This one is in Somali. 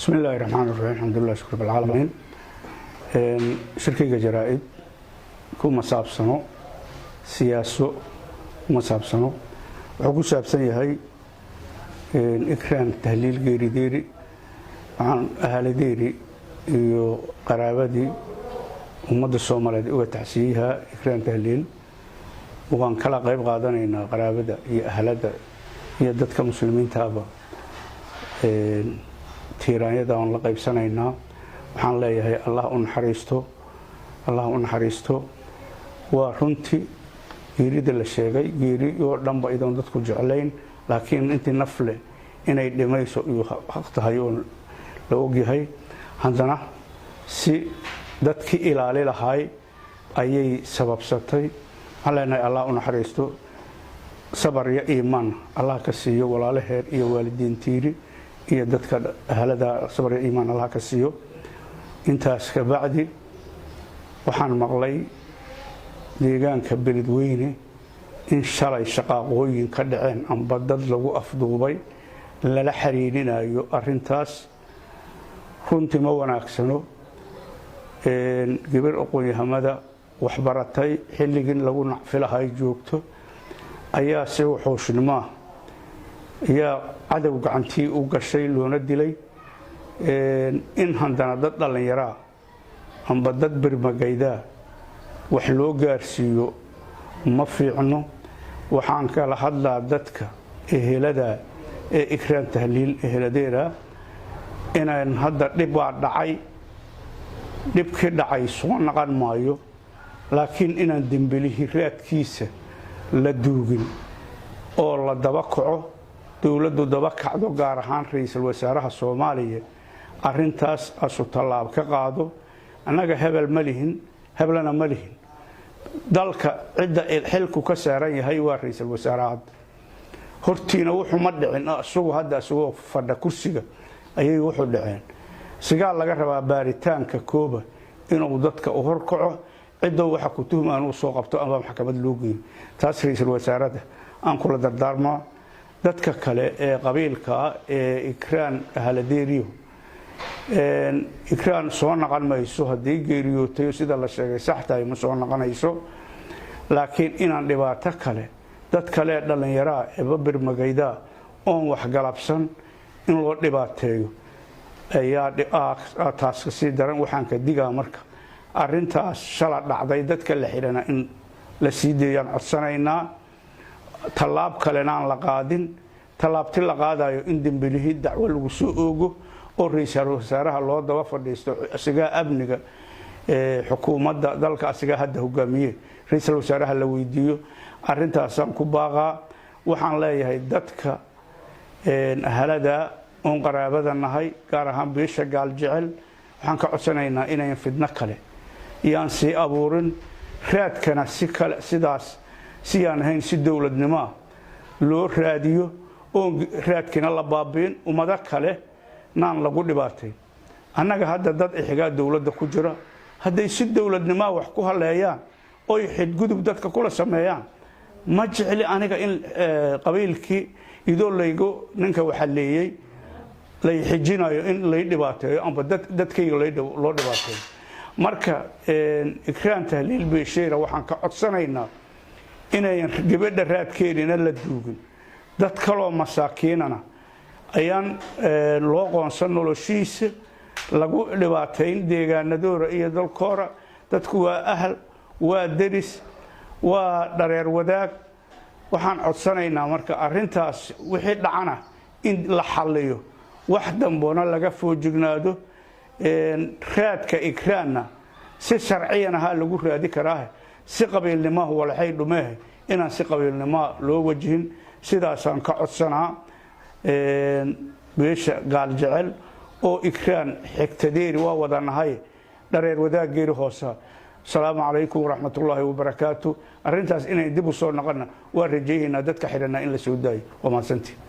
Bismi illaahi raxmaan raxiim, alxamdulilah, shukr bilcaalamiin. Shirkayga jaraa-id kuma saabsano siyaaso, kuma saabsano. Wuxuu ku saabsan yahay Ikraan Tahliil geerideeri. Waxaan ahaladeeri iyo qaraabadii ummadda Soomaaliyeed uga tacsiiyaha Ikraan Tahliil. Waan kala qayb qaadanaynaa qaraabada iyo ahlada iyo dadka muslimiintaaba tiiraanyada waan la qaybsanaynaa. Waxaan leeyahay Allah u naxariisto, Allah u naxariisto. Waa runtii geerida la sheegay, geeri oo dhanba idoon dadku jeclayn, laakiin intii nafle inay dhimayso iyo xaq tahay oo la ogyahay, haddana si dadkii ilaali lahaay ayay sababsatay. Waxaan leenahay Allah u naxariisto, sabar iyo iimaan Allah ka siiyo walaalaheer iyo waalidiintiiri iyo dadka ahlada, sabar iyo iimaan Allah ka siiyo. Intaas ka bacdi, waxaan maqlay deegaanka Beledweyne in shalay shaqaaqooyin ka dhaceen amba dad lagu afduubay lala xiriirinayo arintaas. Runtii ma wanaagsano. Gabar aqoon-yahamada waxbaratay, xilligii lagu nacfilahay joogto, ayaa si wuxuushnimoah ayaa cadow gacantii u gashay loona dilay. In haddana dad dhallinyaraa amba dad birmagaydaa wax loo gaarsiiyo ma fiicno. Waxaan kala hadlaa dadka ehelada ee Ikraan Tahliil eheladeeda inaan hadda dhib waa dhacay, dhibkii dhacay soo naqan maayo, laakiin inaan dembilihii raadkiisa la duugin oo la daba kaco, dowladdu daba kacdo, gaar ahaan ra-iisul wasaaraha Soomaaliya arintaas asu tallaab ka qaado. Annaga hebel ma lihin, heblana ma lihin. Dalka cidda xilku ka saaran yahay waa ra-iisul wasaaraha. Hadda hortiina wuxuu ma dhicin, isagu hadda isagoo fadha kursiga ayay wuxuu dhaceen. Sigaa laga rabaa baaritaanka kooba inuu dadka u horkaco, ciddou waxa ku tuhmaan uu soo qabto ama maxkamad loo geeyo. Taas ra-iisul wasaaradda aan kula dardaarmaa. Dadka kale ee qabiilkaa ee Ikraan ahaladeeriyo, Ikraan soo naqan mayso haddii geeriyootay, sida la sheegay sax tahay, ma soo naqanayso, laakiin inaan dhibaato kale dad kale dhallinyaraa eba birmagaydaa oon waxgalabsan in loo dhibaateeyo ayaa taas ka sii daran. Waxaan ka digaa marka arintaas shala dhacday, dadka la xidhana in la sii deeyaan codsanaynaa, tallaab kalena aan la qaadin. Tallaabti la qaadayo in dembilihii dacwo lagu soo oogo oo ra-iisul wasaaraha loo daba fadhiisto. Asigaa amniga xukuumadda dalka asigaa hadda hogaamiye, ra-iisul wasaaraha la weydiiyo. Arintaasaan ku baaqaa. Waxaan leeyahay dadka ahalada oon qaraabada nahay, gaar ahaan beesha Gaal Jecel, waxaan ka codsanaynaa inayn fidno kale iyaan sii abuurin, raadkana si kale sidaas siyaan ahayn si dowladnimoah loo raadiyo, oon raadkina la baabi'in, ummado kale naan lagu dhibaatay. Annaga hadda dad ixigaa dowladda ku jira, hadday si dowladnimoa wax ku haleeyaan oy xidgudub dadka kula sameeyaan, ma jecli aniga in qabiilkii idoo laygu ninka waxaleeyey lay xijinayo in lay dhibaateeyo amba dadkayga loo dhibaateeyo. Marka Ikraan Tahliil Beesheera waxaan ka codsanaynaa inayan gabadha raadkeedina la duugin, dad kaloo masaakiinana ayaan loo qoonsan noloshiisa lagu dhibaateyn deegaanadoora iyo dalkoora. Dadku waa ahal, waa deris, waa dhareer wadaag. Waxaan codsanaynaa marka arintaas wixii dhacana in la xalliyo, wax damboona laga foojignaado. Raadka Ikraanna si sharciyan ahaa lagu raadi karaahe, si qabiilnimahu walaxay dhumeehe inaan si qabiilnimoa loo wajihin. Sidaasaan ka codsanaa beesha Gaal Jecel oo Ikraan xigtadeeri waa wada nahay, dhareer wadaaggeeri hoosa. Asalaamu calaykum waraxmatullaahi wabarakaatu. Arrintaas inay dib u soo noqonna waa rajaynaynaa, dadka xidhanaa in la soo daayo. Waa mahadsantii.